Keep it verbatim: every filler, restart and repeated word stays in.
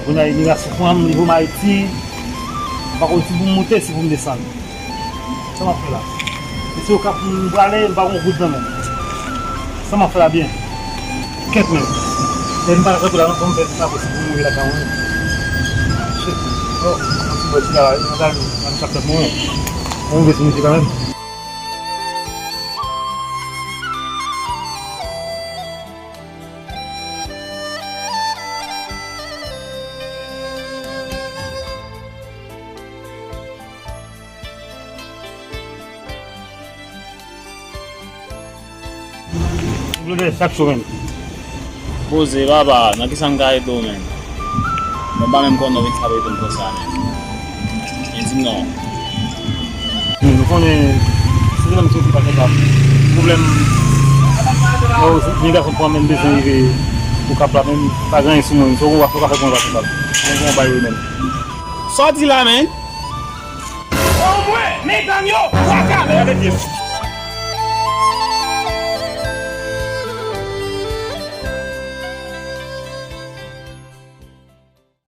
Moun nan imigrasyon pran m, li voye m Ayiti. M pa konn si pou m moute, si pou m desann. Sa m ap fè la? E si Okap m prale, m pa gon goud nan men m. Sa m ap fè la byen? Kèt men. E m pa kanpe la non, fò m fè sa posib pou m rive lakay mwen. Shit. Oh, m ap sou bò ti la, nan kay mwen, nan chak tèt mwen. Mwen rive sou mouche kanmenm. Blodè chak jou menm. Poze, papa, nan kisa m ka ede w, menm? Mwen pa menm konnen w vin frape tonton sa, menm. Men di m non. Men nou konnen, se nan misyon ki pa kapab. Pwoblèm, lè yon gason pran menm bezwen rive Okap la, menm pa gen anyen sou mwen. Se w ka fè pou mwen pa kapab. Mwen gen yon bay wi menm. Sa w di la, menm? Omwen, medam yo, w a ka, men.